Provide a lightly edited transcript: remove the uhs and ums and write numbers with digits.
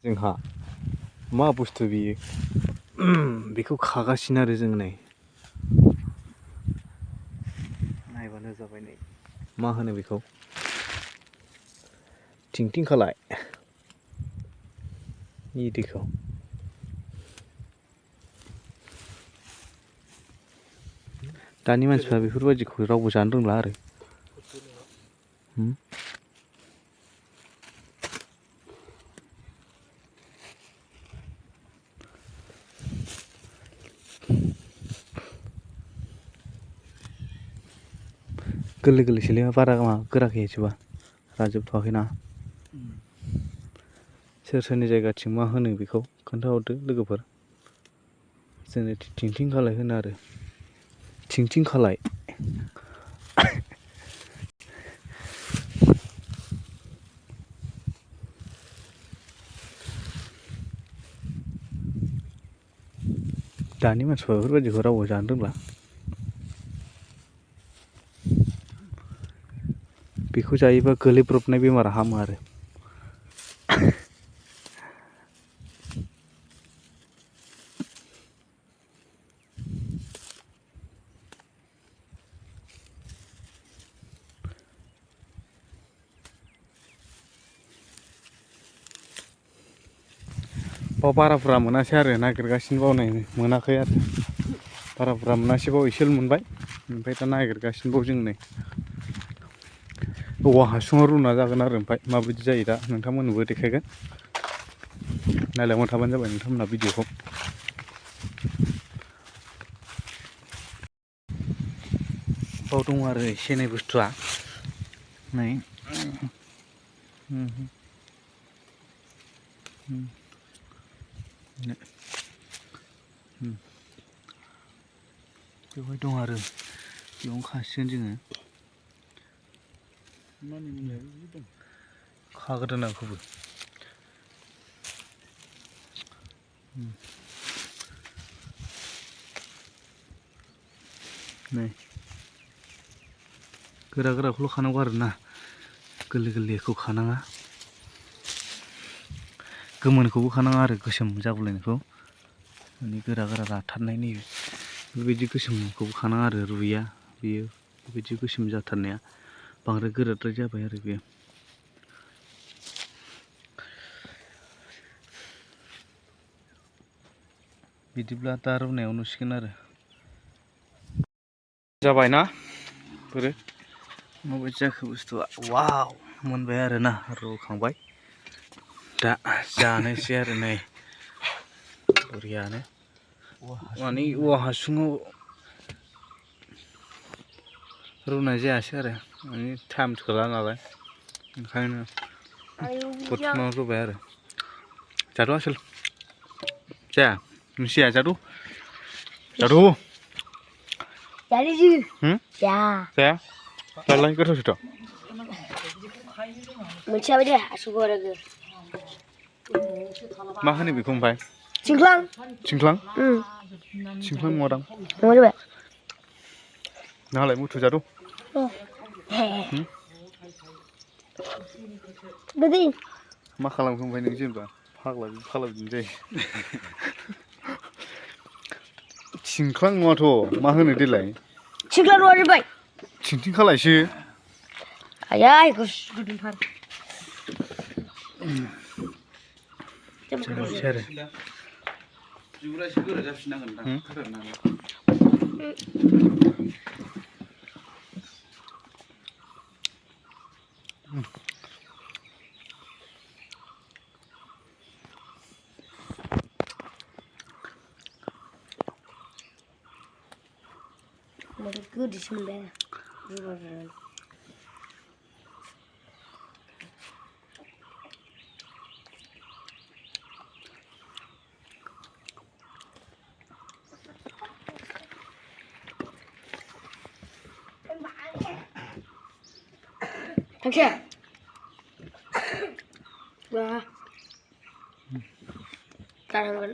जोंहा मा बुस्थु बियो बेखौ खागासिनो आरो जों नै नायबानो जाबाय नै मा होनो बेखौ थिंथिं खालाय इदिखौ दानि मानसिफ्रा बेफोरबायदिखौ रावबो जानो रोंला आरो गोरलै गोरलैसोलै बारा गोराखै एसेबा राजोबथ'वाखैना सोर सोरनि जायगाथिं मा होनो बेखौ खोन्थाहरदो लोगोफोर जोंनि थिंथिं खालाय होनो आरो थिंथिं खालाय दानि मानसिफ्रा बेफोरबायदिखौ रावबो जानो रोंला बेखौ जायोबा गोलैब्रबनाय बेमारा हामो आरो बारा बुरजा मोनासै आरो नागिरगासिनो बाव नै मोनाखै आरो बारा बुरजा मोनासैबाव एसेल' मोनबाय ओमफ्राय दा नागिरगासिनो बाव जों नै औवा हासुङाव रुना जागोन आरो ओमफ्राय माबायदि जायो दा नोंथांमोननोबो देखायगोन नायलांबाय थाबानो जाबाय नोंथांमोनहा भिडिअखौ बाव दङ आरो एसे एनै बुस्थुआ नै बेवहाय दं आरो बेयावनो खासिगोन जोङो खाग्रोदों आं बेखौबो नै गोरा गोराखौल' खानांगौ आरोना गोरलै गोरलैखौ खानाङा गोमोनखौबो खानाङा आरो गोसोम जागुलायनायखौ माने गोरा गोरा राथारनायनि बेबायदि गोसोमखौबो खानाङा आरो रुइया बेयो बेबायदि गोसोम जाथारनाया बांद्राय गोराद्राय जाबाय आरो बेयो बिदिब्ला दा रुनायाव नुसिगोन आरो जाबायना बोरो माबायदि जाखो बुस्थुआ वाव मोनबाय आरोना रुखांबाय दा जानोसै आरो नै बरियानो माने औवा हासुङाव रुनाय जायासै आरो माने टाइम थोला नालाय ओंखायनो बर्थमानाव रुबाय आरो जादु आसोल जाया नोंसो जाया जादु जादु जाया जालाय गोथावसोथ' मोनसेयाबो दे आसुगुर मा होनो बेखौ ओमफ्राय थिंख्लां थिंख्लां थिंख्लां नङादां नोंहालाय मुथु जादु गोदै मा खालामखो ओमफ्राय नों जेनेबा फाग्ला बिदिनो जायो थिंख्लां नङाथ' मा होनो देलाय थिंख्लां नङा जोब्बाय थिंथिं खालायसो आयै गुसु गुदुंथार जानोसै आरो बिगुरा एसे गोरा जाफिननांगोन दां फोराननानै गोदैसो मोनबाय आरो थांसै जानांगोन